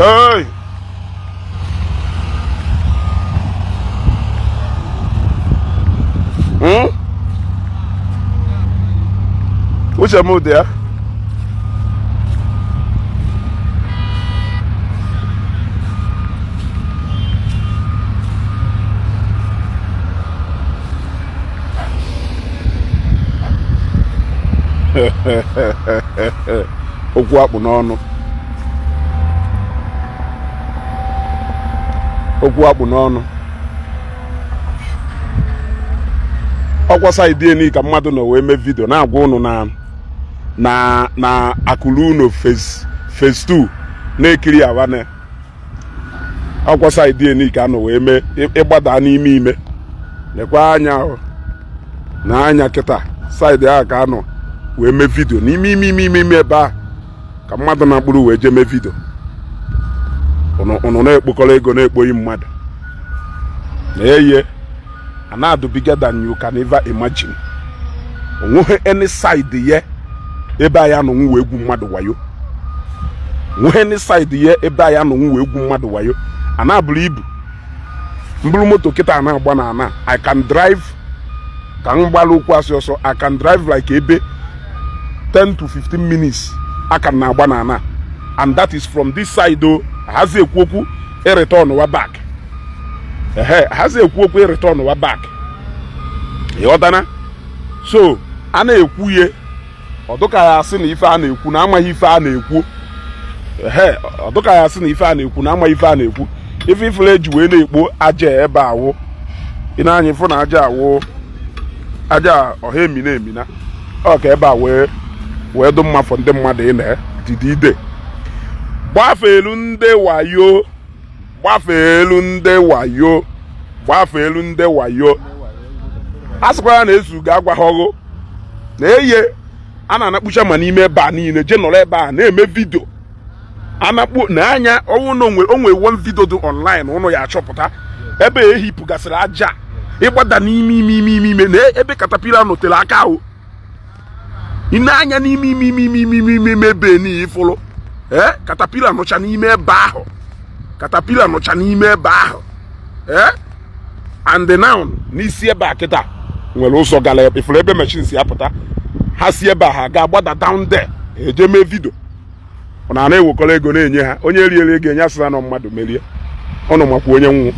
Hey! Uche m dị ya. Okwu akpụ n'ọnụ, okwu akpụ n'ọnụ. Ọkwa side eni ka mmadụ nọ wee mee video na-agwa ụnụ na Akụ Luo Ụnọ phase 2 na-ekiri awane. Ọkwa side eni ka anọ wee mee ịgbada n'ime ime lekwa anya ahụ na anya kịta side ahụ ka anọ wee mee video n'ime ime ime ime ime ebe ahụ ka mmadụ na-akpụrụ wee jee mee video. Ụnụ na-ekpokọrọ ego na-ekpoyi mmadụ na-eye a na-adụ bigger than you can ever imagine. Onweghị any side ye ebe anyị anọnwụ wee gwu mmadụ wayo. Onweghị any side ye ebe anyị anọnwụ wee gwu mmadụ wayo. A na-abụrụ ibu mbụrụ moto kịta na-agba na ana. I can drive ka m gbara ụkwụ asị ọsọ. I can drive like ebe 10 to 15 minutes aka m na-agba na ana, and that is from this side o. Hazi ekwu okwu ịreturn wa back. Ehe, hazi ekwu okwu ịreturn wa back, ịghọtana? So a na-ekwu ihe ọ dụka ya asị na ife a na-ekwu na amaghị ife a na-ekwu. Ehe, ọ dụka ya asị na ife a na-ekwu na amaghị ife a na-ekwu. Ife ifere eji wee na-ekpo aja ebe awụ ị na-anya ịfụ na aja awụ aja ọha emina emina ọ ka ebe a wee dụ mma fọ ndị mmadụ ị na didi ide gbafelu ndị wayo, gbafelu ndị wayo, gbafelu ndị wayo. A sịkwara na ezu ga-agwa ha ọgụ na eye a na-anakpucha ma n'ime ebe a niile jee nọrọ ebe a na-eme video anakpu na anya ọnwụ na onwe one video dị online ụnụ ya achọpụta ebe ehipụgasịrị aja ịgbada n'ime ime ime ime ime na ebe caterpillar nọtere aka ahụ ị na-anya n'ime ime ime ime ime ime ime ime ebe niile ịfụlụ. Ee, caterpillar nọcha n'ime ebe ahụ, caterpillar nọcha n'ime ebe ahụ. Ee, and now n'isi ebe a kịta nwere ụzọ gara ifuru ebe machine si apụta. Ha si ebe a ha ga-agbada down there eje mee video. Ọ na na-ewekọrọ ego na-enye ha. Onye riere ego enye asịra na mmadụ merie. Ọnụ makwa onye nwụ,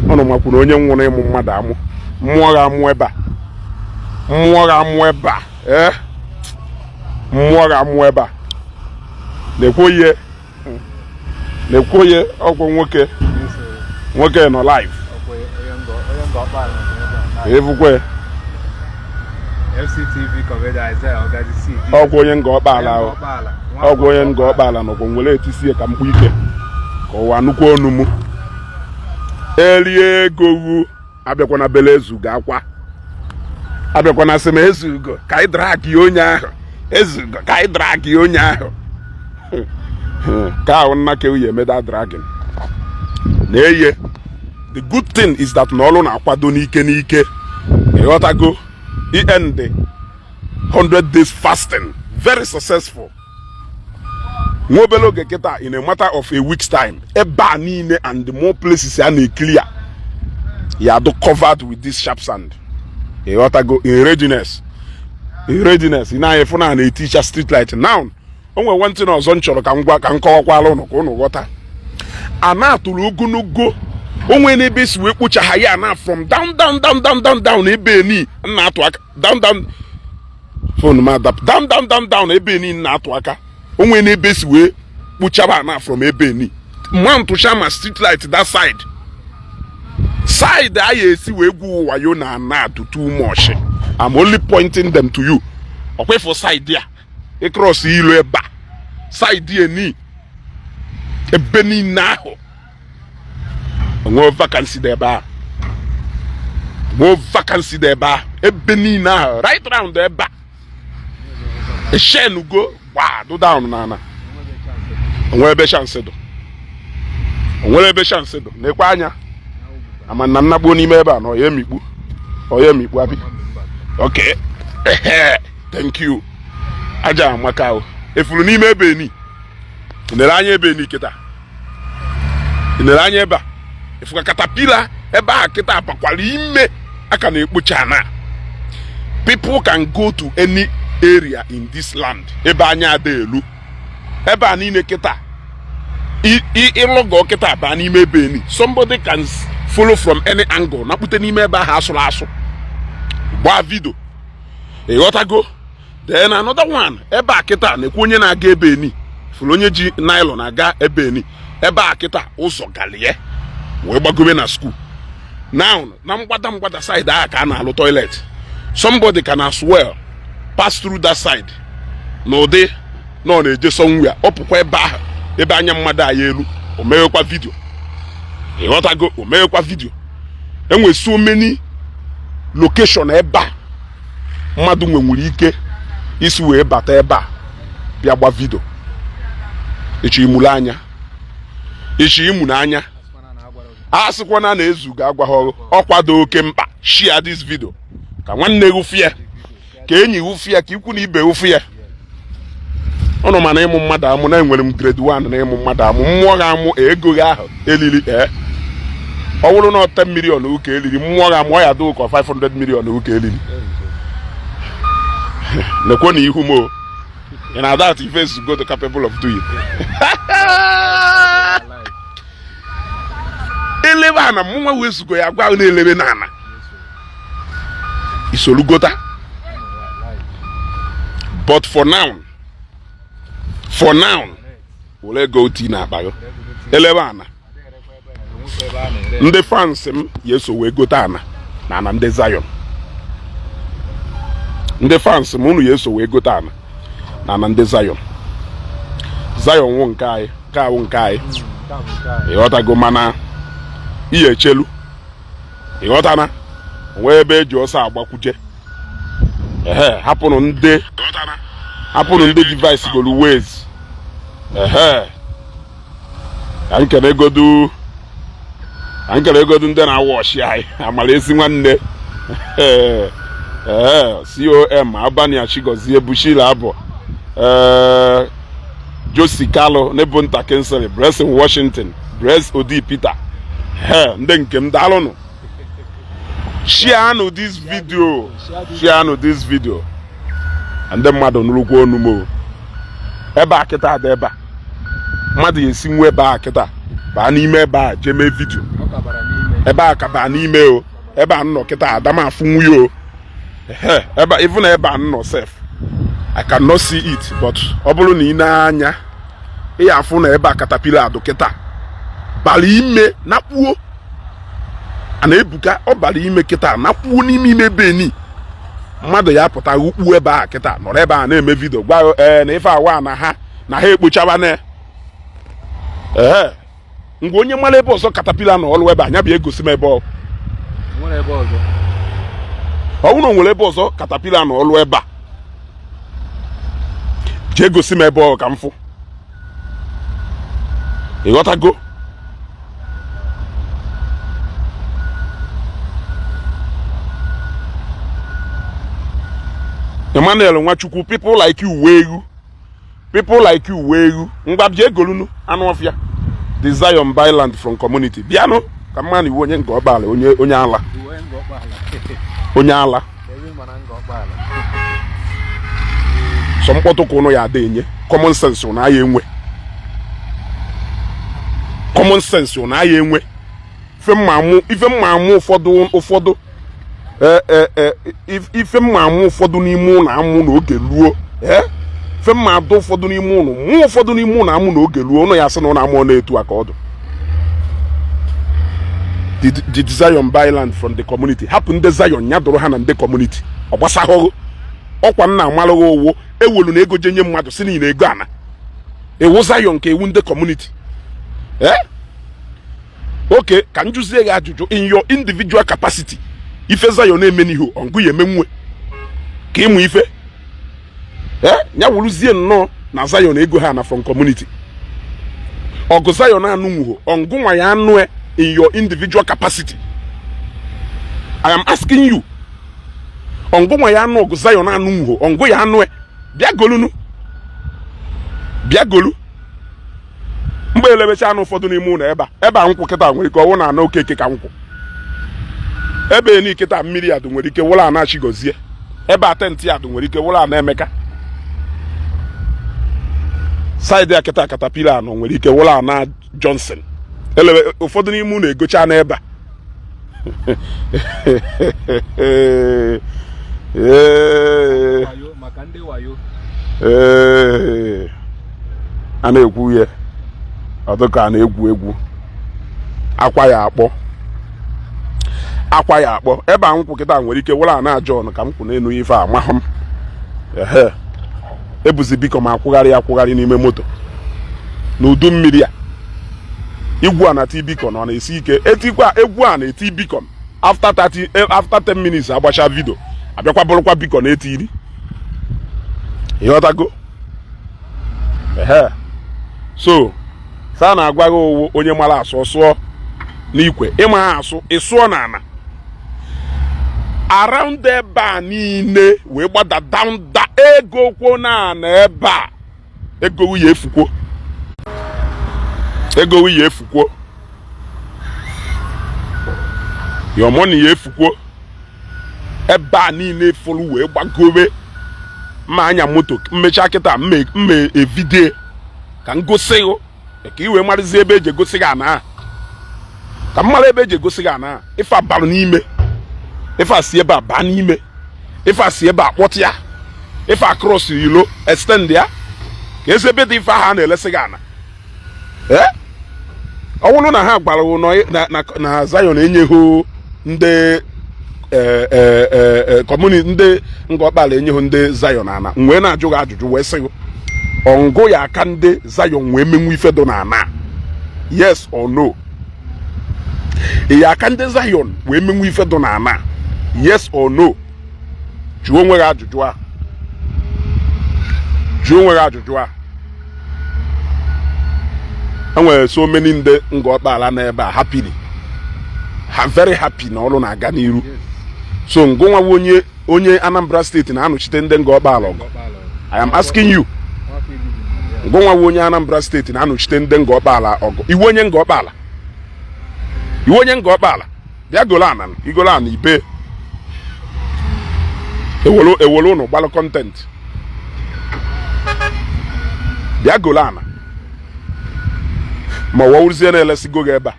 ọnụ makwuru onye nwụrụ ịmụ mmadụ amụ. Mmụọ ga-amụ ebe a, mmụọ ga-amụ ebe a. Ee, mmụọ ga-amụ ebe a. Na-ekwu ihe, na-ekwu ihe. Ọgwụ nwoke nwoke nọ live evukwe. FCTV Comedian Isaiah Ogazi C. Ọgwụ onye Ngor Okpala ahụ, ọgwụ onye Ngor Okpala nọkwa nwere etisie ka mkpu ike ka ụwa nnukwu onu mụ erie ego wu. Abịakwana bele Ezugo akwa, abịakwana sị m Ezugo ka anyị drag onye ahụ, Ezugo ka anyị drag onye ahụ ka ahụ nna ka ya emeda dragging na-eye. The good thing is that na ọrụ na-akwado n'ike n'ike, ịghọtago? End 100 days fasting very successful. Nwa obere oge kịta, in a matter of a week's time, ebe a niile and the more places a na-ekiri ya ya do covered with this sharp sand, ịghọtago? In readiness, in readiness. Ị na-anya fụ na na-eticha street light now. O nwere one thing ọzọ m chọrọ ka m gwa, ka m kọwakwala ụnụ ka ụnụ ghọta. A na-atụrụ ogologo onwe n'ebe esi wee kpocha ha ya na from down down down down down down ebe ni na-atụ aka down down phone m adap down down down down ebe ni na-atụ aka onwe n'ebe esi wee kpochaba na from ebe ni mma ntụcha ma street light that side side a ya esi wee gwu wayo na ana-atụ too much. I'm only pointing them to you. Ọkwa ịfụ side a ịcross ilu ebe a side eni ebe niile ahụ onwe vacancy dị ebe ahụ, nwee vacancy dị ebe ahụ ebe niile ahụ right round ebe a eshenugo gbado down n'ala. Onwere ebe chance dụ, onwere ebe chance dụ. Na-ekwe anya ama na nnagbuo n'ime ebe a na ọya emikpu, ọya emikpu abi. Okay, thank you. Aja amaka o efuru n'ime ebe ni Nere anya ebe ni kịta, nere anya ebe a, ịfụka caterpillar ebe a kịta bakwara ime aka na-ekpocha ana. People can go to any area in this land ebe anya ada elu ebe a niile kịta. Ịlụgọ kịta baa n'ime ebe ni, somebody can follow from any angle nakpute n'ime ebe ahụ asụrụ asụ gbaa video. Ịghọtago? Then another one, ebe a kịta na-ekwu onye na-aga ebe ni fụrụ onye ji nylon aga ebe ni. Ebe a kịta ụzọ galie wee gbagobe na school now. Na mgbada mgbada side ahụ ka a na-alụ toilet. Somebody can as well pass through that side n'ụdị na ọ na-eje somewhere, ọ pụkwa ebe ahụ ebe anya mmadụ anya elu, o meghekwa video. Ịghọtago? O meghekwa video. Enwe so many location ebe a mmadụ nwenwere ike isi wee bata ebe a bịa gba video. Echi imule anya, echi imu n'anya, a sịkwana na ezugo agwa ha ọkwado oke mkpa. Share this video ka nwanne gị fie, ka enyi gị fie, ka ikwu na ibe gị fie. Ụnụ mana ịmụ mmadụ amụ na enwere m grade 1 na ịmụ mmadụ amụ. Mmụọ gị amụ ego gị ahụ elili. Ee, ọ bụrụ na ọ 10 million ụka elili, mmụọ gị amụ ọ ya dị ụka 500 million ụka elili. Nekwo na ihu m o ị na that ife ezugo the capable of doing. Elebe ana mụnwa wee zugo ya gwa na-elebe na ana isolugota. But for now, were ego tii na akpa gị elebe ana. Ndị fans m ya eso wee gote ana na ana ndị Zion. Ndị fans m, unu ya eso wee gote ana na ana ndị Zion. Zion wụ nke anyị, nke awụ nke anyị. Ịghọtago? Mana ihe echelu, ịghọtana onwe ebe eji ọsọ agbakwuje. Ehe, hapụnụ ndị device golu ways. Ehe, ka nkene egodu ndị na-awọchi anyị. Amara ezi nwanne, ee, com Albania, Chigozie Bushila, abụ ee, Josi Kalu nebo nta, Kinsley Blessing, Washington Bless, Odi Peter. He, ndị nke m, daalụnụ. Share this video, share this video, ndị mmadụ nụrụkwa onu m o. Ebe a kịta dị, ebe a mmadụ ga-esi nwa ebe a kịta baa n'ime ebe a jee mee video. Ebe a ka baa n'ime o. Ebe a nnọ kịta adamafụ nwunye o. Ehe, ebe even ebe a nnọ sef, I cannot see it, but ọ bụrụ na ị na-anya ị ya afụ na ebe a caterpillar adụ kịta bara ime nakpuo a na-ebuka. Ọ bara ime kịta nakpuo n'ime ime ebe ni mmadụ ya pụta ghukpuo ebe a kịta nọrọ ebe a na-eme video gwa ee na ife awa na ha ekpochaba na ee. Ngwa, onye mara ebe ọzọ caterpillar na ọlụ ebe a, nya bịa egosi m ebe ọ Nwere ebe ọzọ? Ọ bụrụ na o nwere ebe ọzọ caterpillar na ọlụ ebe a, jee gosi m ebe ọ ka m fụ. Ịghọtago? Emmanuel Nwachukwu, people like you wee egwu, people like you wee egwu. Ngwa, bịa egolunu anụ ọfịa. The Zion buy land from community. Bịanụ ka mma na iwu onye nga ọkpala, onye ala. Uwe nga ọkpala. Onye ala. Ebe mana nga ọkpala. Sọ mkpọtụ ka ụnụ ya ada enye. Common sense ụnụ aya enwe, common sense ụnụ aya enwe. Ife mma amụ, ife mma amụ ụfọdụ ụfọdụ ee ee ee ife mma amụ ụfọdụ n'ime ụlọ amụ n'oge luo. Ee, ife mma adụ ụfọdụ n'ime ụlọ mụ, ụfọdụ n'ime ụlọ amụ n'oge luo, ụnụ ya sị na ụnụ amụọ na-etu a ka ọdụ. The Zion buy land from the community. Hapụ ndị Zion ya dụrụ ha na ndị community. Ọ gbasahụghụ ọkwa nna amalụghị owo ewelu na ego jenye mmadụ si na ego ana ewu Zion ka ewu ndị community. Eh, okay, ka m jụzie gị ajụjụ. In your individual capacity, ife Zion eme n'ihu ọngụ ya eme nwe ka ịmụ ife ee ya wụrụzie nnọọ na Zion ego ha na from community ọgụ Zion anụnwuho ọngụ nwa ya anụ e. In your individual capacity, I am asking you, ọngụ nwa ya anụ ọgụ Zion anụnwuho ọngụ ya anụ e. Bịa golunu, bịa golu. Mgbe elebecha anụ ụfọdụ n'ime ụlọ ebe a, ebe a nkwụ kịta nwere ike ọwụ na ana Okeke ka nkwụ. Ebe eni kịta mmiri adụ nwere ike wụrụ ana Chigozie. Ebe a tent adụ nwere ike wụrụ ana Emeka. Side a kịta caterpillar anọ nwere ike wụrụ ana Johnson. Elebe ụfọdụ n'ime ụlọ egocha n'ebe a. Ee. Wayo maka ndị wayo. Ee, a na-ekwu ihe ọ dịka a na-egwu egwu. Akwa ya akpọ, akwa ya akpọ. Ebe a nkwụ kịta nwere ike wụrụ ana John ka m kwụ n'elu ife a, mahụ m. Ehe, ebuzi biko ma akwụgharị akwụgharị n'ime moto n'udu mmiri a. Igwu a na-eti beacon, ọ na-esi ike etikwa egwu a na-eti beacon. After 30, after 10 minutes agbacha video, abịakwa bụrụkwa beacon etiri. Ịghọtago? Ehe, so sa na-agwa gị owu onye mara asụ sụọ n'ikwe, ịma ha asụ ịsụọ n'ala around ebe a niile wee gbada down da ego kwuo na ebe a, ego ya efukwo, ego ya efukwo, your money ya efukwo. Ebe a niile fụrụ wee gbagowe mma anya moto mmecha kịta mme evide ka m gosi gị ka ị wee marụzie ebe eji egosi gị ana, ka m mara ebe eji egosi gị ana. Ife abalụ n'ime, ife a si ebe a baa n'ime, ife a si ebe a kpọtụ ya, ife a cross ilo extend ya ka ezi ebe dị ife ahụ a na-elesi gị ana. Ee, ọ bụrụ na ha gwara na Zion enyeghị ndị community ndị Ngọkpala, enyeghị ndị Zion ana, m wee na-ajụ gị ajụjụ wee sị gị, ọngụ ya aka ndị Zion wee menwu ife dị na ana, yes or no? Ya aka ndị Zion wee menwu ife dị na ana, yes or no? Jụọ onwe gị ajụjụ a, jụọ onwe gị ajụjụ a. Enwere so many ndị Ngọkpala n'ebe a happily, ha very happy na ọrụ na-aga n'iru. So ngụnwa onye Anambra Steeti na-anọchite ndị Ngọkpala ọgụ, I am asking you, ngụnwa onye Anambra Steeti na-anọchite ndị Ngọkpala ọgụ, iwu onye Ngọkpala, iwu onye Ngọkpala, bịa golo ana, igolo ana ibe ewelu ewelu ụnụ gbalụ content. Bịa golo ana ma ọ wụrụzie na-elesigo gị ebe a,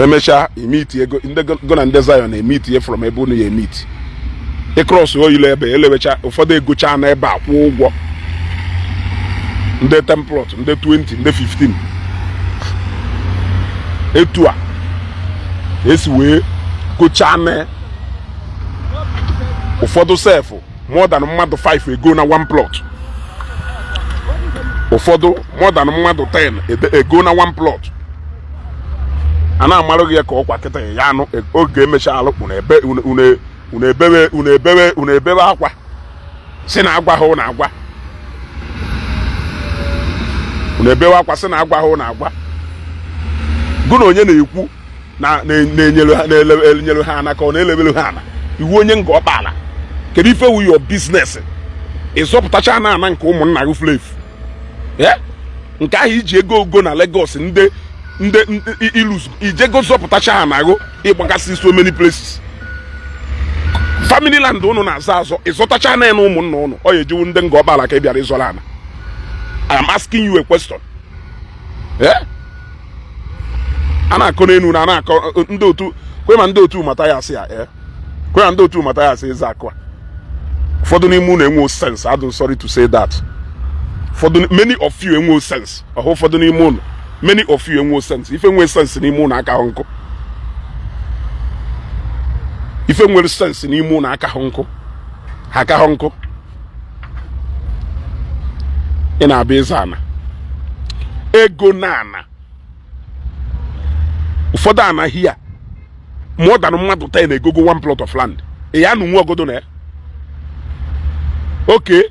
emechaa emiti ego ndị go na ndị Zion emitie from ebe unu ya emiti ịcross oyile ebe elewecha. Ụfọdụ egocha na ebe a kwụọ ụgwọ, ndị 10 plot, ndị 20, ndị 15. Etu a esi wee gochaa na ụfọdụ sef more than mmadụ 5 ego na one plot, ụfọdụ more than mmadụ 10 ego na one plot. A na-amarụ gị ya ka ọkwa kịta ya anụ oge emecha alụ unu ebewe, unu ebewe, unu ebewe akwa si na agwa ha unu agwa, unu ebewe akwa si na agwa ha unu agwa. Gụ na onye na-ekwu na na-enyere ha, na-enyere ha ana ka ọ na-elebere ha ana. Iwu onye Ngọkpala, kedu ife wu your business? Ịzọpụtacha na ana nke ụmụnna gị furu efu nke ahụ iji ego ogo na Lagos, ndị ndị ilus ijego zọpụtacha ha na agụ ịgbagasị so many places, family land ụnụ na-azọ azọ, ịzọtacha na na ụmụnna ụnụ. Ọ ya ejiwu ndị Ngọkpala ka ị bịara ịzọrọ ana? I am asking you a question. A na-akọ n'elu na a na-akọ ndị otu kwe ma ndị otu mata ya asị ya kwe ma ndị otu mata ya asị ịza akụ a. Ụfọdụ n'ime unu enwe sense. I'm sorry to say that, ụfọdụ, many of you enwe sense ọhụ. Ụfọdụ n'ime unu, many of you enwe sense. Ife nwee sense n'ime unu aka hụ nkụ. Ife nwere sense n'ime unu aka hụ nkụ, ha aka hụ nkụ. Ị na-abịa ịza ana ego na ana ụfọdụ anaghị ya more than mmadụ 10 egogo one plot of land. Ị ya nụ ogodo na ya oke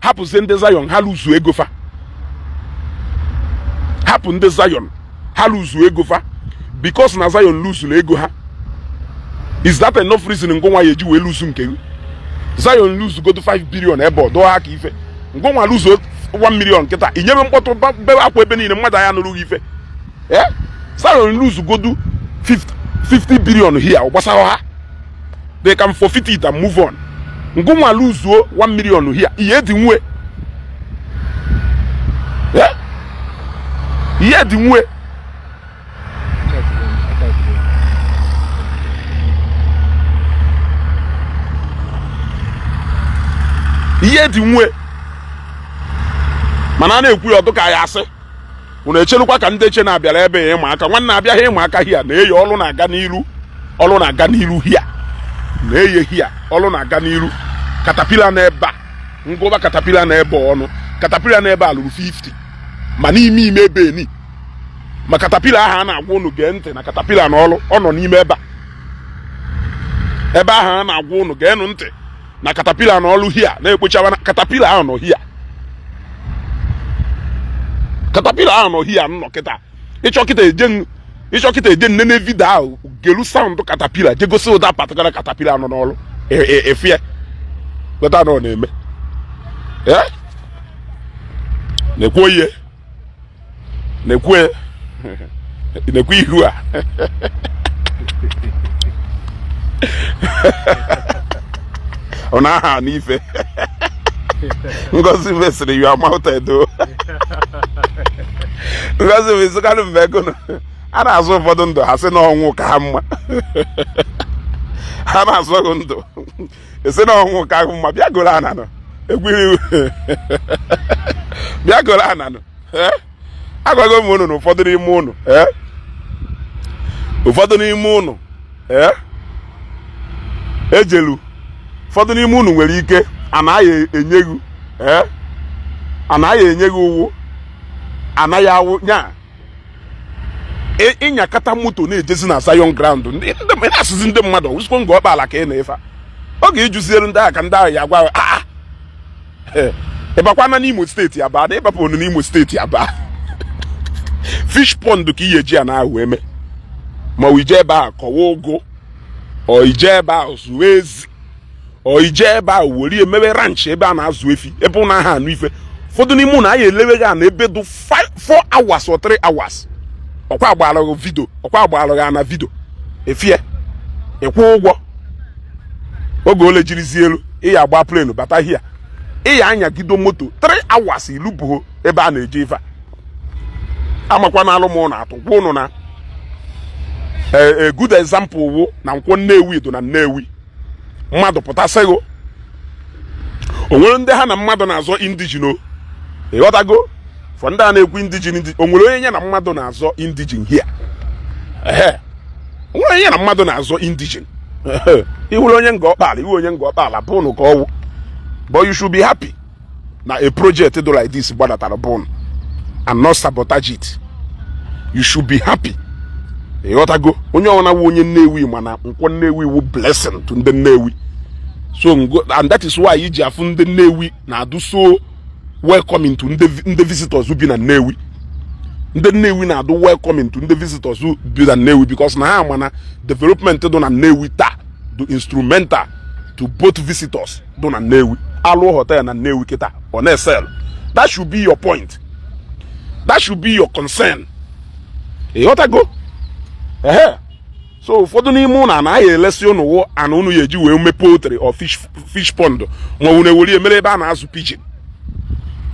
hapụzie ndị Zion ha luzu ego fa, hapụ ndị Zion ha luzu ego fa, because na Zion luzuru ego ha, is that enough reason ngụnwa ya eji wee luzu nke gị? Zion lose go to 5 billion ebe ọ dọọ ha ka ife ngụnwa luzo 1 million kịta, inyebe mkpọtụ, bebe akwa ebe niile, mmadụ anya nụrụ gị ife. Eh, Zion lose godu 50 billion here, ọ gbasara ha, they can forfeit it and move on. Ngụnwa luzuo 1 million here, ihe dị nwe. Eh? Ihe dị nwe. Ihe dị nwe, mana a na-ekwu ya ọdụ ka ya asị unu echelukwa ka ndị eche na-abịara ebe ya ịma aka. Nwanne, abịaghị ịma aka hia na-eyi. Ọrụ na-aga n'iru, ọrụ na-aga n'iru hia na-eye hia, ọrụ na-aga n'iru. Caterpillar na ebe a, ngụba caterpillar na ebe ọnụ caterpillar na ebe a lụrụ 50 ma n'ime ime ebe eni ma caterpillar ahụ a na-agwa unu gee ntị na caterpillar na ọrụ ọ nọ n'ime ebe a, ebe ahụ a na-agwa unu geenụ ntị na caterpillar na ọrụ hia na-ekpochawa na caterpillar ahụ nọ hia, caterpillar ahụ nọ hia nọ kịta. Ịchọ kịta eje, ịchọ kịta eje nnene video ahụ, gelu sound caterpillar, je gosi ụda particular caterpillar nọ n'ọrụ efie kweta na ọ na-eme. Eh? Na-ekwu ihe na-ekwu na-ekwu ihu a ọ na-aha n'ife. Ngozi mesịrị you are mounted o. Ngozi mesịrị mgbe ego a na-azụ ụfọdụ ndụ, ha sị na ọnwụ ka ha mma. Ha na-azụ ndụ, esi na ọnwụ ka ahụ mma. Bịa goro ananụ egwu, bịa goro ananụ. Agwago m unu na ụfọdụ n'ime unu, ụfọdụ n'ime unu ejelu, ụfọdụ n'ime unu nwere ike anaghị enye gị, anaghị enye gị ụwụ, anaghị awụ nya ịnyakata moto na-ejezi na Zion ground. Ndị na-asụzi ndị mmadụ wụsịkwa nga ọkpala ka ị na-efe oge ịjụzielu ndị ahụ ka ndị ahụ ya gwa a ịbakwana n'Imo Steeti aba na ịbapụ onu n'Imo Steeti aba fish pond ka ihe eji ya na ahụ eme, ma ọ ije ebe ahụ kọwa ụgụ, ọ ije ebe ahụ zụọ ezi, ọ ije ebe ahụ were emewe ranch ebe a na-azụ efi, ebe ụnụ ahụ anụ ife. Ụfọdụ n'ime ụnụ anyị eleweghị a na ebe dị 4 hours or 3 hours. Ọkwa agbalụghị video, ọkwa agbalụghị ana video efie ịkwụ ụgwọ oge ole jirizi elu ịya agba plane bata hia, ịya anyagido moto 3 hours ilubuho ebe a na-eje ife a. Amakwa na alụ m ụnụ atụ gwa ụnụ na a good example wụ na Nkwọ Nnewi dị na Nnewi. Mmadụ pụtasịghị o nwere ndị ha na mmadụ na-azọ indigene o, ịghọtago? For ndị a na-ekwu indigene, o nwere onye ya na mmadụ na-azọ indigene here? Ehe, o nwere onye ya na mmadụ na-azọ indigene. Iwere onye nga ọkpala, iwe onye nga ọkpala bụnụ ka ọwụ, but you should be happy na a project do like this gbadatara bụnụ and not sabotage it. You should be happy, ịghọtago? Onye ọbụla wụ onye Nnewi mana Nkwọ Nnewi wụ blessing to ndị Nnewi. So ngo, and that is why iji afụ ndị Nnewi na-adụ so welcoming to ndị visitors bi na Nnewi. Ndị Nnewi na-adụ welcoming to ndị visitors bi na Nnewi because na ha ma na development dị na Nnewi taa do instrumental to both visitors dị na Nnewi. Alụ hotel na Nnewi kịta, ọ na-esel. That should be your point, that should be your concern, ịghọtago? Ehe, so ụfọdụ n'ime ụnụ anaghị elesi ụnụ wụ ana ụnụ ya eji wee mee poultry or fish pond, ma ọ na-ewere emere ebe a na-azụ pigeon,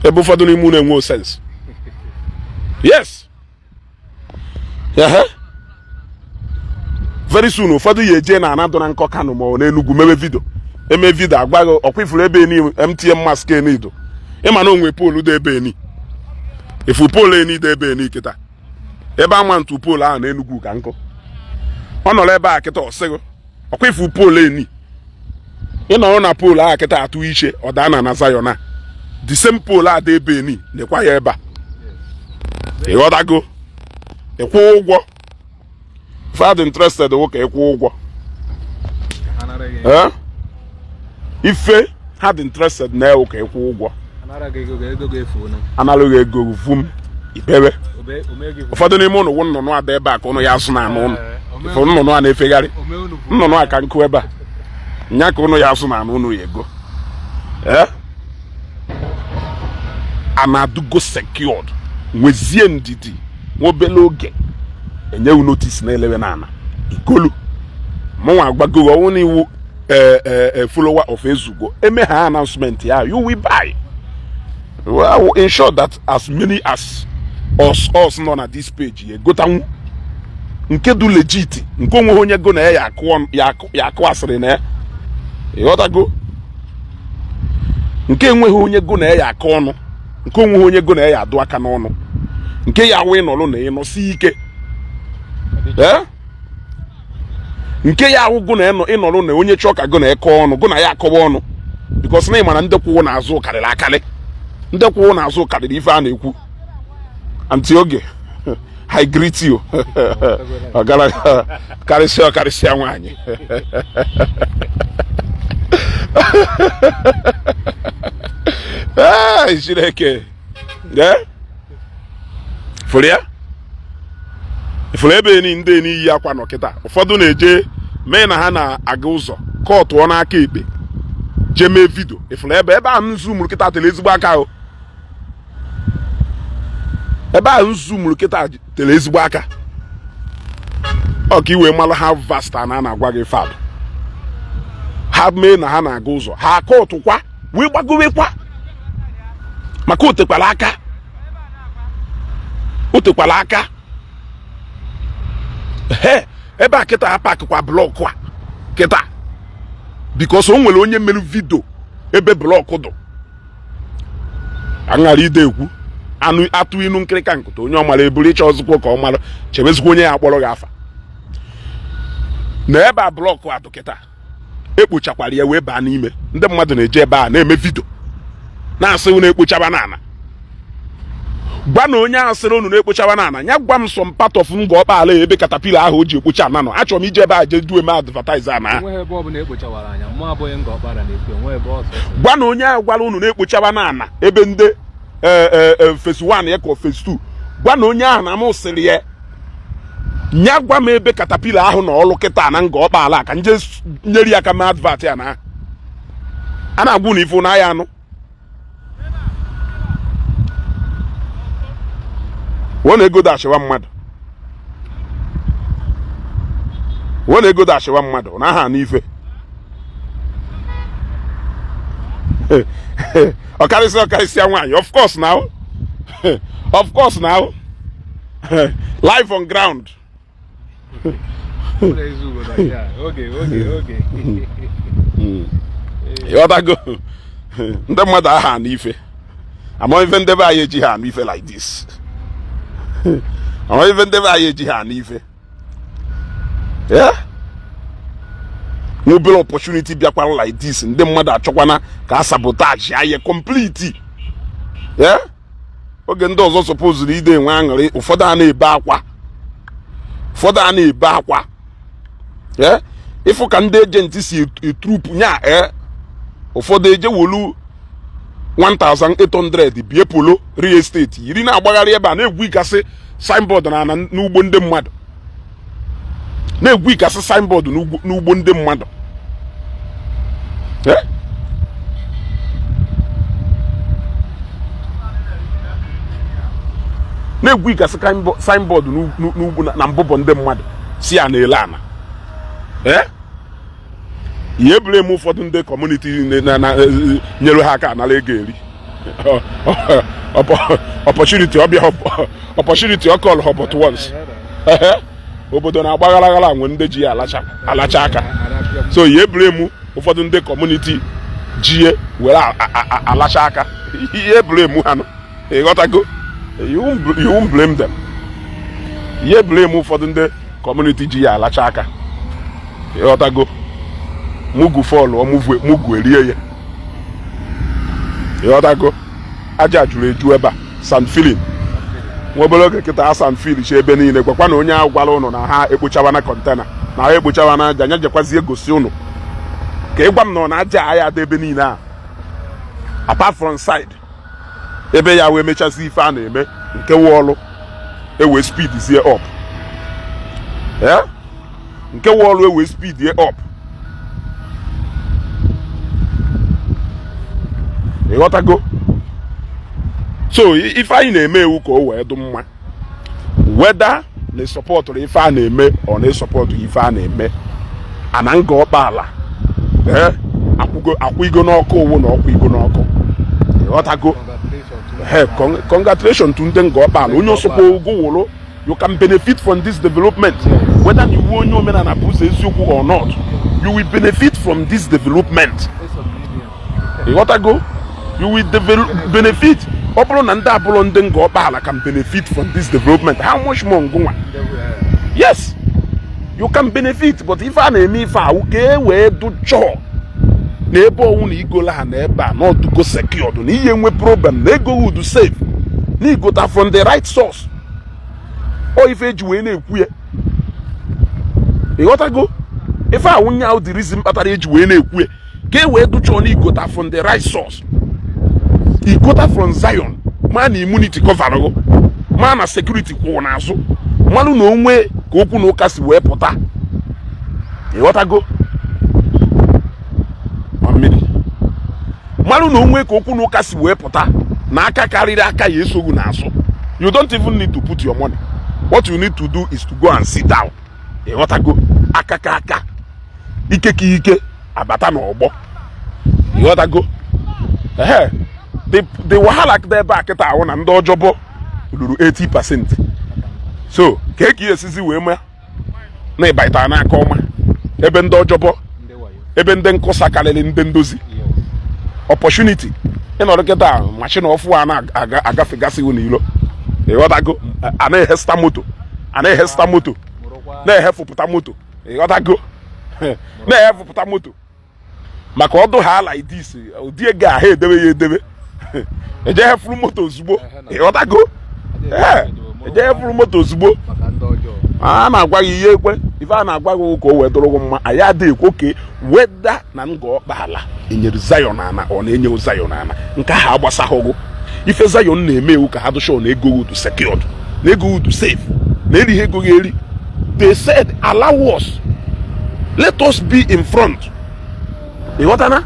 ebe ụfọdụ n'ime ụnụ enwe sense. Yes, ehe, very soon ụfọdụ ya eje na ana dụ na nkọ Kano ma ọ n'Enugwu mewe video, eme video agwa gị ọkwa ifuru ebe eni MTN mast enido, ịma na onwe pole dị ebe eni ifu pole eni dị ebe eni kịta, ebe ama ntu pole ahụ n'Enugwu ka nkụ ọ nọrọ ebe a kịta, ọsịghị ọkwa ifu pole eni ị nọrọ na pole ahụ kịta atụ iche ọ daa na Zion a, the same pole a dị ebe eni nekwa ya ebe a, ịghọtago? Ịkwụ ụgwọ fad interested wụ ka ịkwụ ụgwọ. Anara gị. Eh? Ife ha dị interested na ewu ka ịkwụ ụgwọ. Anara gị ego, ego ga-efu na. Analụghị ego vum ibebe. Ome ome gị. Ụfọdụ n'ime ụnụ wụ nnụnụ ada ebe a ka ụnụ ya azụ na anụ ụnụ ife nnụnụ a na-efegharị. Ome unu bụ. Nnụnụ a ka nkụ ebe a nya ka ụnụ ya azụ na anụ ụnụ ya ego. Ee, Ana adụgo secured. Nwezie ndidi nwa obele oge, enyewu notice na elewe na ana ikolu. Mụnwa agbago ọnwụ na iwu follower of Ezugo eme ha announcement ya, you will buy. Well, I will ensure that as many as us nọ na this page ya egotanwu nke du legit, nke onweghị onye go na ya ya akụ asịrị na ya. Ịghọtago? Nke enweghị onye go na ya akụ ọnụ, nke onweghị onye go na ya adụ aka n'ọnụ, nke ya awụ ịnọlụ na ịnọsi ike. Ee, nke ya awụ go na ịnọlụ na onye chọọ ka go na eke ọnụ, go na ya akọwa ọnụ, because na ị mara ndị kwụwụ n'azụ karịrị akarị, ndị kwụwụ n'azụ karịrị ife a na-ekwu. Aunty Oge, I greet you. Ọgara karịsịa, ọkarịsịa nwaanyị. Ee, Chineke. Ee, fụrụ ya, fụrụ ebe ni ndị n'iyi akwa nọ kịta. Ụfọdụ na-eje mee na ha na-aga ụzọ kọtụọ n'aka ekpe jee mee video. Ịfụrụ ebe ahụ nzu mụrụ kịta tere ezigbo aka ahụ. Ebe ahụ nzu mụrụ kịta tere ezigbo aka. Ọ ka i wee mara ha vasta na a na-agwa gị fab ha mee na ha na-aga ụzọ ha akọtụkwa wee gbagowekwa, maka otekwala aka, otekwala aka. He ebe a kịta apakịkwa block a kịta, because o nwere onye mere video ebe block dụ aṅara ide ekwu anụ atụ inu nkịrịka nkụta onye ọ mara eburu ịchọ ọzụkwa ka ọ mara chebezikwa onye ya akpọrọ gị afa na ebe a block adụ kịta ekpochakwara ya wee baa n'ime. Ndị mmadụ na-eje ebe a na-eme video na-asị unu ekpochaba n'ala. Gwa na onye ahụ sịrị unu na-ekpochaba n'ala ya, gwa m some part of Ngor Okpala ebe caterpillar ahụ o ji ekpocha ana nọ. Achọrọ m ije ebe a jee du eme advertise ana. Enweghị ebe ọ bụla ekpochawara anya mụ abụghị Ngor Okpala na-ekwu enwe ebe ọzọ. Gwa na onye ahụ gwara unu na-ekpochaba n'ala ebe ndị phase 1 ya ka phase 2, gwa na onye ahụ na m sịrị ya nya gwa m ebe caterpillar ahụ na ọlụ kịta na Ngor Okpala ka nje nyere ya aka mee advert ya na a na-agwa unu ife na ya anụ. Wọ́n na-ego dashiwa mmadụ, wọ́n na-ego dashiwa mmadụ na aha n'ife. Ọkarịsịa ọkarịsịa nwaanyị, of course now, of course now, live on ground. Oge oge oge. Ịghọtago? Ndị mmadụ aha n'ife ama ife ndebe anyị eji ha anụ ife like this. Ama ife ndebe anyị eji ha anụ ife. Nwa obere opportunity bịakwara like this, ndị mmadụ achọkwana ka a sabotage anyị complete. Oge ndị ọzọ supposed ide enwe aṅụrị, ụfọdụ a na-ebe akwa, ụfọdụ a na-ebe akwa. Ịfụ ka ndị agent si etrupu nya. Ụfọdụ eje wolu 1800 bie polo real estate yiri na-agbagharị ebe a na-egwu ikasị signboard na ana n'ugbo ndị mmadụ, na-egwu ikasị signboard n'ugbo ndị mmadụ. Na-egwu ikasị signboard n'ugbo na mbụbọ ndị mmadụ si ya na-ele ana. Ihe ebule m ụfọdụ ndị community nyere ha aka anara ego eri opportunity ọbịa, opportunity ọ call her but once. Obodo na-agba ghara nwe ndị ji ya alacha aka. So ihe ebule m ụfọdụ ndị community ji were alacha aka, ihe ebule m ha nọ. Ịghọtago? You won't blame them. Ihe ebule m ụfọdụ ndị community ji ya alacha aka. Ịghọtago? Mugu fọlụ mugu erie ya. Ịghọtago? Aja juru eju ebe a, sand filling. Nwa obere oge kịta sand fill chi ebe niile. Gwakwa na onye ahụ gwara ụnụ na ha ekpochawana container na ha ekpochawana aja anya jekwazie gosi ụnụ ka ịgwa m na ọ na aja agha dị ebe niile a, apart from side ebe ya wee mechazi ife a na-eme nke wọlụ ewee speed zie up. Nke wọlụ ewee speed ye up. Ịghọtago? So ife anyị na-eme ewu ka o wee dị mma, whether na ịsupportụrụ ife a na-eme ọ na-esupportụ ife a na-eme. Ana Ngor Okpala, ee, akwụgo akwụ igo n'ọkụ owu na ọkwụ igo n'ọkụ, ịghọtago? Hey, congratulation to ndị Ngor Okpala. Onye ọsọkwa ogo wụrụ, you can benefit from this development, whether na iwu onye omenala bụ ụzọ eziokwu or not, you will benefit from this development, ịghọtago? You will benefit. Ọ bụrụ na ndị abụrụ ndị Ngor Okpala can benefit from this development, how much more ngụnwa? Yes, you can benefit, but ife a na-eme ife ahụ ka e wee dụchọọ na ebe ọnwụ na igola ha na ebe a na ọdụgo secured, na ihe nwe problem na ego would save na igota from the right source. Ọ ife eji wee na-ekwu ya, ịghọtago? Ife ahụ nya ahụ the reason kpatara eji wee na-ekwu ya, ka e wee dụchọọ na igota from the right source, igota from Zion, ma na immunity cover, ma na security kwụ n'azụ, mmanụ na onwe ka okwu na ụka si wee pụta, ịghọtago? Ma mmiri mmanụ na onwe ka okwu na ụka si wee pụta na aka karịrị aka ya esoghu n'azụ. You don't even need to put your money. What you need to do is to go and sit down, ịghọtago? Aka ka aka, ike ka ike abata n'ọgbọ, ịghọtago? Ehe, the wahala dị ebe a kịta ahụ na ndị ọjọbọ ruru 80%. So ka e ka esizi wee mee na ịbata n'aka ọma ebe ndị ọjọbọ, ebe ndị nkụsa karịrị ndị ndozi opportunity ịnọrọ kịta, machine ọfụ a na-agafegasị n'ilo, ịghọtago? A na-ehesta moto, a na-ehesta moto, na-ehefupụta moto, ịghọtago? Na-ehefupụta moto maka ọdụ ha like this, ụdị ego a ha edebe ya edebe, eje hefuru moto ozugbo, ịghọtago? Ee, eje hefuru moto ozugbo. A na-agwa gị ihe ekwe, ife a na-agwa gị ka o wee dụrụ gị mma. Anyị adịghị ekwe oke weda na Ngor Okpala enyere Zion ana ọ na-enye Zion ana, nke ahụ agbasaghị. Ife Zion na-eme ewu ka ha dụsho na ego would secured, na ego would safe, na erighị ego gị eri. They said, "Allow us, let us be in front." Ịghọtana?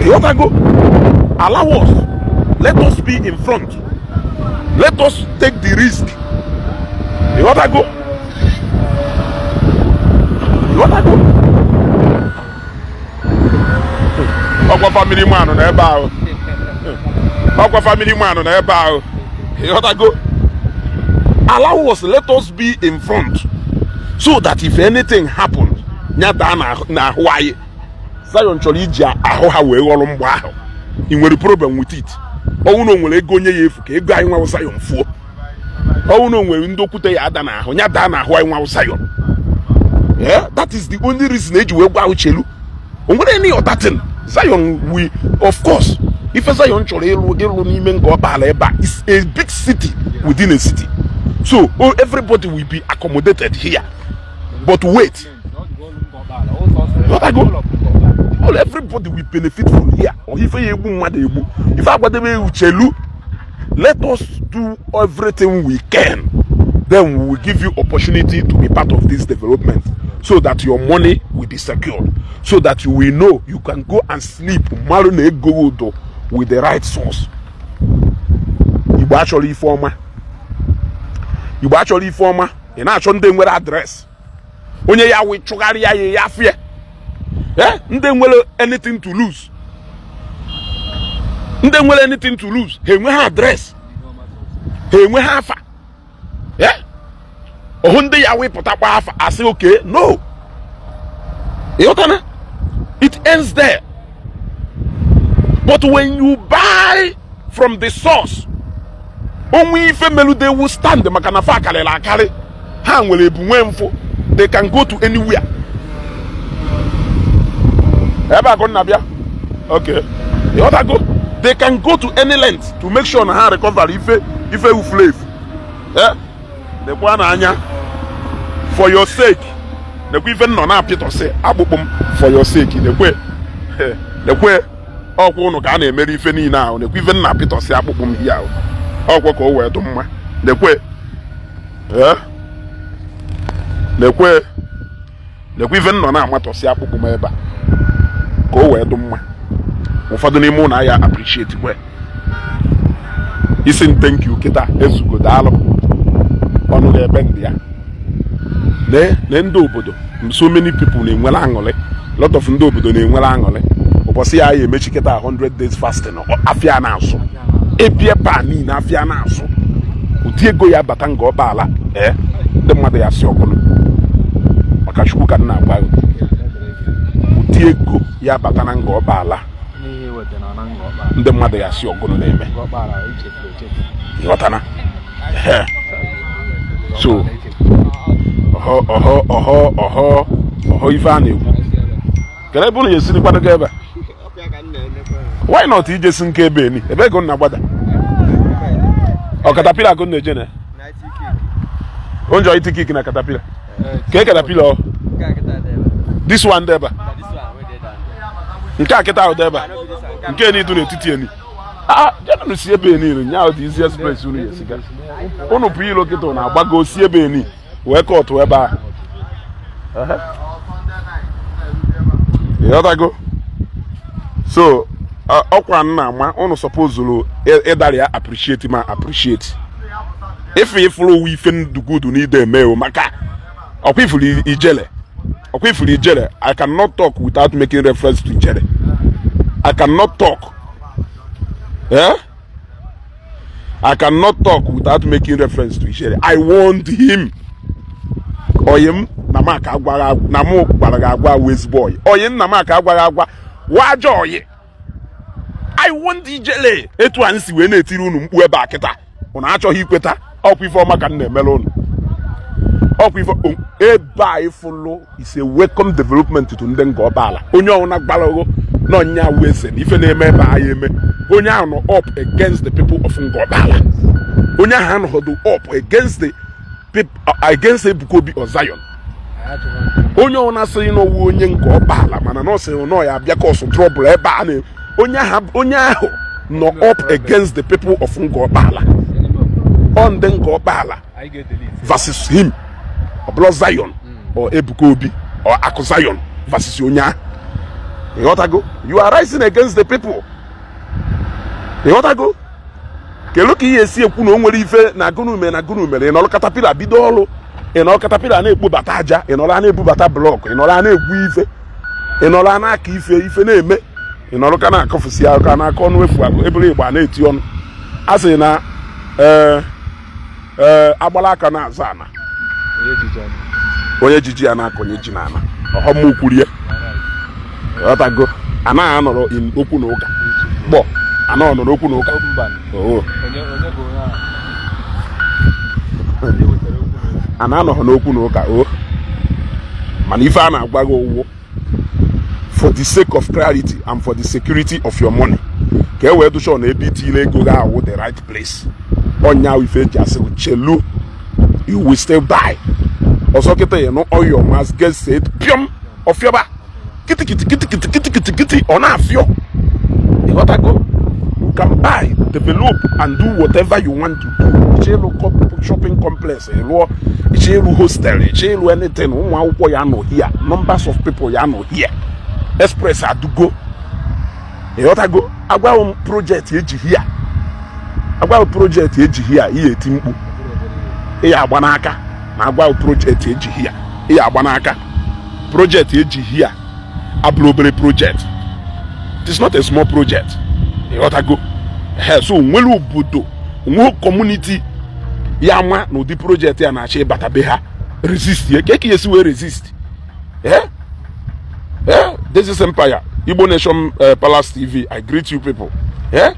Ịghọtago? Allow us, let us be in front, let us take the risk, ịghọtago? Ịghọtago? Ọkwa family man nọ ebe ahụ, ọkwa family man nọ ebe ahụ, ịghọtago? Allow us, let us be in front so that if anything happens, ya daa n'ahụ anyị. Zion chọrọ iji ahụ ha wee ghọrọ mgbe ahụ. Ị nwere problem with it? Ọnwụ na o nwere ego onye ya efu, ka ego anyị nwawo Zion fuo. Ọnwụ na o nwere ndị okwute ya ada n'ahụ, ya daa n'ahụ anyị nwawo Zion. Yeah, that is the only reason eji wee gwa uchelu. O nwere any other thing Zion we, of course, ife Zion chọrọ ịlụ ịlụ n'ime Ngor Okpala ebe a is a big city within a city, so oh, everybody will be accommodated here. But wait, Ghọtago? All everybody will benefit from here. Or ife ya egbu mmadụ egbu, ife agwadebe uchelu, let us do everything we can, then we will give you opportunity to be part of this development so that your money will be secured, so that you will know you can go and sleep, mmadụ na ego udo with the right source. Igbo achọrọ ife ọma, Igbo achọrọ ife ọma. Ị na-achọ ndị nwere address, onye ya wee chụgharịa ya, ya afụ ya. Eh, ndị nwere anything to lose, ndị nwere anything to lose, ha enwe ha address, ha enwe ha afa. Eh, ọhụ ndị ya wepụtakwa afa asị oke no, ịghọtana? It ends there. But when you buy from the source, onwe ife melude will stand, maka na fa karịrị akarị, ha nwere ebu nwee mfụ, they can go to anywhere. Ebe akụ nna bịa, okay, ịghọtago? They can go to any length to make sure na ha recover ife ife ufuru efu. Eh, lekwa n'anya, for your sake, lekwa ife nnọ na-apịtọsị akpụkpụ m for your sake. Lekwe, lekwe, ọkwa ụnụ ka a na-emere ife niile ahụ. Lekwa ife nna apịtọsị akpụkpụ m ihe ahụ, ọkwa ka o wee dụ mma. Lekwe, ee, lekwe, lekwa ife nnọ na-amatọsị akpụkpụ m ebe a ka o wee dụ mma. Ụfọdụ n'ime ụnụ aya appreciate kwe isi m thank you kịta ezugo. Daalụ ọnụ ga-ebe ndị ya. Lee ndị obodo, so many people na-enwere aṅụrị, lot of ndị obodo na-enwere aṅụrị. Ụbọchị ya ya emechi kịta 100 days fasting, afịa na-asụ ebie pa niile, afịa na-asụ, ụdị ego ya bata nga ọkpaala. Ee, ndị mmadụ ya si ọkụnụ maka Chukwu ka m na-agwa gị, ụdị ego ya bata na nga ọkpaala. N'ihe iweta na Ngor Okpala. Ndị mmadụ ya si ọgụnụ na-eme. Ngor Okpala echefuru echefu. Ịghọtana? Ehe. So Ngor Okpala echefuru. Ọhọ ọhọ ọhọ ọhọ ọhọ, ife a na-ekwu, kedu ebe unu ga-esi kwadogo ebe a? Why not ijesi nke ebe eni ebe ego na-agbada ọ katapila ka unu na-eje na onjọ iti kik na katapila ke katapila ọ this one dị ebe a, nke a kịta ahụ dị ebe a, nke ni dị n'etiti eni. Ah, jenụ si ebe eni nya dị easiest place unu ga-esi ga. Unu pụ ilo kịta, unu agbago si ebe eni wee kọtụ ebe a. Ehe. Ịghọtago? So ọkwa nna ama unu supposed ịdara ya appreciate, ma appreciate ife ifuru owu ife ndugudu n'ide eme o maka ọkwa ifuru ijele, ọkwa ifuru ijele. I cannot talk without making reference to ijele. I cannot talk, eh? I cannot talk without making reference to ijele. I warned him. Oyi m na m aka agwara na mụ gwara gị agwa wụ ezigbo oyi. Oyi nna m aka agwaghị agwa wajọ oyi. I want ijele etu a nsi wee na-etiri unu mkpu ebe a kịta, unu achọghị ikweta. Ọkwa ife ọma ka m na-emere unu. Ọkwa ife ebe a ịfụlụ is a welcome development to ndị Ngor Okpala. Onye ọbụla gbarago na ọnya wụ eze na ife na-eme ebe a ya eme, onye ahụ nọ up against the people of Ngor Okpala. Onye ahụ anọghọdụ up against the people, against Ebuka Obi or Zion. Onye ọbụla sịrị na ọwụ onye Ngor Okpala mana na ọ sịrị na ọ ya abịa cause trouble ebe a na onye ahụ nọ up against the people of Ngor Okpala. Ọ ndị Ngor Okpala Anyị ga-edelete. versus him, ọ bụla Zion or Ebuka Obi or Akụ Zion versus onye ahụ. Ịghọtago? You are rising against the people. Ịghọtago? Kedu ka ihe esi ekwu na o nwere ife na gụnụ na gụnụ mere? Ị nọrọ katapila bido ọrụ, ị nọrọ katapila na-ekpobata aja, ị nọrọ a na-ebubata block, ị nọrọ a na-egwu ife, ị nọrọ a na-aka ife, ife na-eme, ị nọrọ ka na-akọfusi aka n'aka ọnụ efu agụ ebere igbo a na-eti ọnụ a sị na ee ee agbala aka na-azụ ana. Onye jiji ọnụ. Onye jiji ya na-akọnye ji n'ala ọghọm kwurie. Ịghọtago? Anaghị anọrọ in okwu na ụka kpọ anaghị nọrọ okwu na ụka. Mba. Oo. Onye bụ onye ahụ? Onye wetara okwu n'okwu? A na-anọghị n'okwu na ụka o, mana ife a na-agwa gị ụwụ for the sake of clarity and for the security of your money, ka e wee dụchọ na ebe itile ego gị awụ the right place. Ọnya ife eji asị gị chelu, you will still die. Ọzọ kịta ya nụ ọyọ mas get said pịọm ọfịọba kitikiti kitikiti kitikiti kiti ọ na-afịọ. Ịghọtago? You can buy, develop and do whatever you want to do. Iche ịlụ shopping complex, ịlụọ. Iche ịlụ hostel, iche ịlụ anything, ụmụ akwụkwọ ya nọ here, numbers of people ya nọ here, express adugo. Ịghọtago? Agwaghị m project eji here, agwaghị project eji here ihe eti mkpu ị ya agba n'aka na agwaghị project eji here ị ya agba n'aka. Project eji here abụrụ obere project. It is not a small project. Ịghọtago? He so nwere obodo onwe community ya ma na ụdị project ya na-achọ ịbata be ha resist ye ka esi wee resist. Eh eh, this is Empire Igbo Nation, Palace TV. I greet you people. Eh,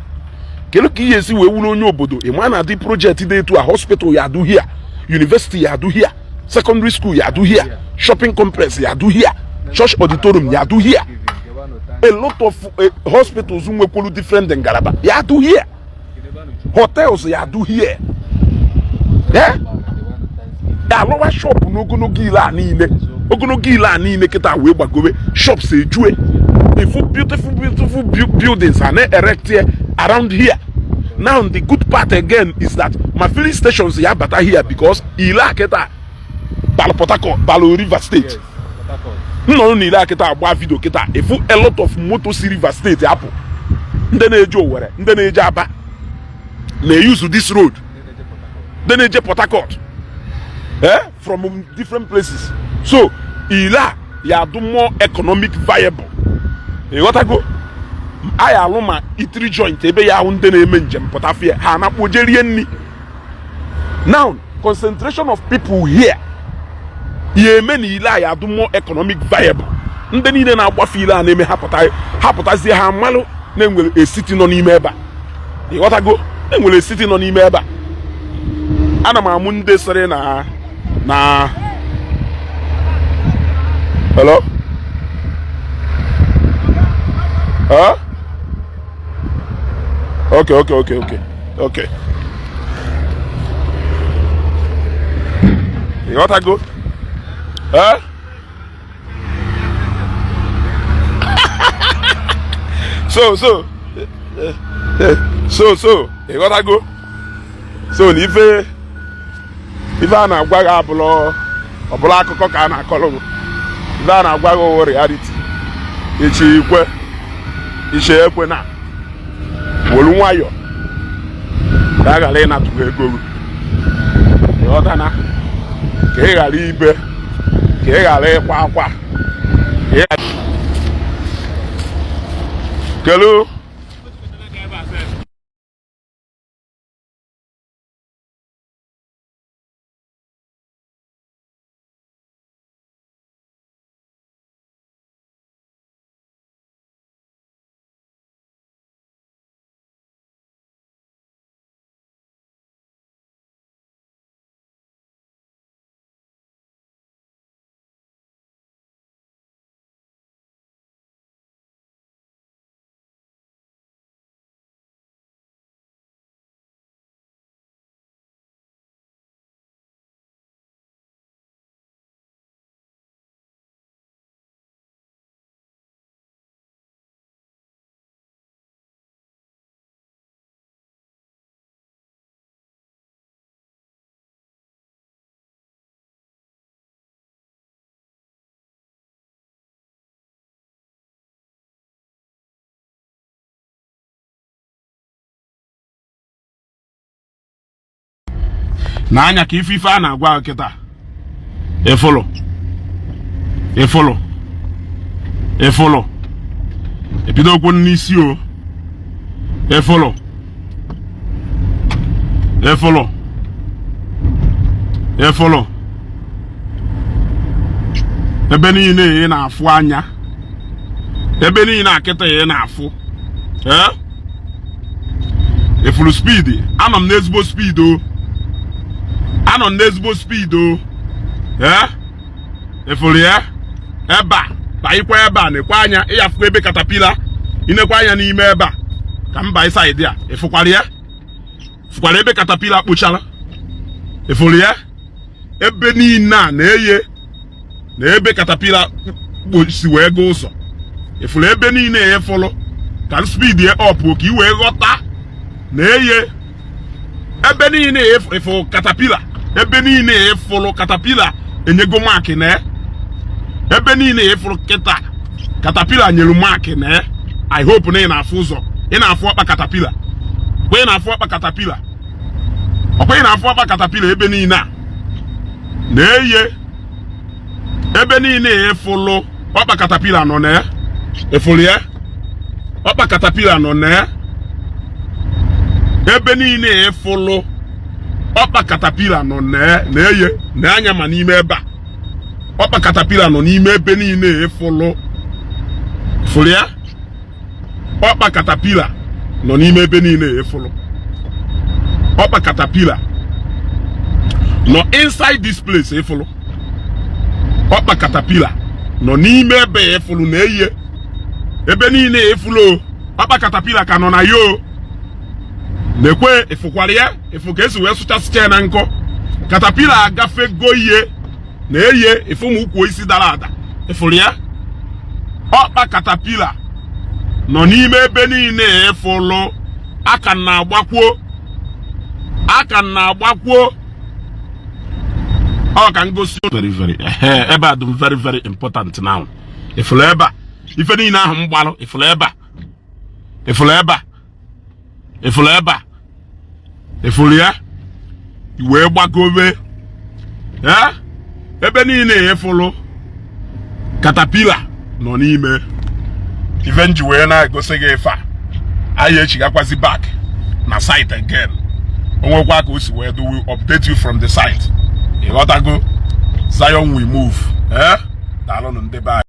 kedu ka ihe esi wee wuru onye obodo ị ma na adị project dị etu a? Hospital ya adụ here, university ya adụ here, secondary school ya adụ here, shopping complex ya adụ here, church auditorium ya adụ here, a lot of hospitals nwekwuru different ngalaba ya adụ here, hotels ya adụ here, eh alụwa shop n'ogologo ile a niile, ogologo ile a niile kịta wee gbagowe shops ejue ifu beautiful beautiful buildings and erect here around here. Now the good part again is that my filling stations ya bata here because ile a kịta balụ Port Harcourt, balụ River State. Nnọrọ n'ile a kịta agba video kịta, ifu a lot of moto si River State apụ. Ndị na-eje Owerri, ndị na-eje Aba na-use this road, ndị na-eje Port Harcourt, from different places. So ile a ya adụ more economic viable, ịghọtago? A ya alụ ma eatery joint ebe ya ahụ ndị na-eme njem pụtafie ha anakpuo je rie nri. Now, concentration of people here ya eme na ile a ya adụ more economic viable. Ndị niile na-agbafe ile a na-eme ha pụta, ha pụtazie, ha amalụ na-enwere a city nọ n'ime ebe a, ịghọtago? Enwere a city nọ n'ime ebe a. Ana m amụ ndị sịrị na hello. Huh? Okay. Ịghọtago? Eh? So ịghọtago? So na ife a na-agwa gị abụlọ ọbụla akụkọ ka a na-akọrọ gị. Ife a na-agwa gị wụ reality. Ichi ikwe, iche ekwe na wolu nwayọ ka a ghara ịnatụ gị ego gị, ịghọtana? Ka ị ghara ibe, ka ị ghara ịkwa akwa. Kelu. N'anya ka ife a na-agwa kịta. Ịfụlụ, ịfụlụ, ịfụlụ, ebido okwu n'isi o. Ịfụlụ, ịfụlụ, ịfụlụ, ebe niile ị na-afụ anya, ebe niile akịta ị na-afụ. Ee, ịfụrụ speed? Anọ m n'ezigbo speed o, anọ m n'ezigbo speed o. Ee, ịfụrụ ya ebe a? Banyekwa ebe a, nekwa anya, ịyafụkwa ebe caterpillar. Inekwa anya n'ime ebe a ka m banye side a, ịfụkwara ya? Fụkwara ebe caterpillar kpochara? Ịfụrụ ya? Ebe niile a na-eye na ebe caterpillar si wee gaa ụzọ. Ịfụrụ ebe niile ya? Fụlụ ka m speed ya up ka ị wee ghọta na eye ebe niile. Ịfụ caterpillar? Ebe niile ịfụlụ caterpillar enyego mark na ebe niile ịfụrụ kịta, caterpillar nyere mark na. I hope na ị na-afụ ụzọ, ị na-afụ ọkpa caterpillar kwa, ị na-afụ ọkpa caterpillar ọkwa, ị na-afụ ọkpa caterpillar ebe niile a na-eye. Ebe niile ịfụlụ ọkpa caterpillar nọ na ya. Ịfụlụ ya? Ọkpa caterpillar nọ na ya. Ebe niile ịfụlụ ọkpa caterpillar nọ na ya, na-eye na anya ma n'ime ebe a ọkpa caterpillar nọ n'ime ebe niile ịfụlụ. Fụlụ ya? Ọkpa caterpillar nọ n'ime ebe niile ịfụlụ. Ọkpa caterpillar nọ inside this place. Ịfụlụ ọkpa caterpillar nọ n'ime ebe ịfụlụ na-eye ebe niile ịfụlụ. Ọkpa caterpillar ka nọ na yo na-ekwe. Ịfụkwara ya? Ịfụ ka esi wee sụchasịcha ya na nkọ? Caterpillar agafego ihe na-eye. Ịfụ ụmụ ukwu isi dara ada? Ịfụrụ ya? Ọkpa caterpillar nọ n'ime ebe niile ịfụlụ. Aka na-agbakwuo, aka na-agbakwuo. Ọ ka ngosi very very ebe a dị very very important now. Ịfụrụ ebe a, ife niile ahụ m gbalụ? Ịfụrụ ebe a? Ịfụrụ ebe a, ịfụrụ ebe a, ịfụrụ ya, wee gbagobe. Ee, ebe niile ịfụrụ caterpillar nọ n'ime. Ife nji wee na-egosi gị ife a, anyị echigakwazi back na site again. Onwekwa ka o si wee do, we update you from the site. Ịghọtago? Zion, we move. Ee, daalụnụ ndị be anyị.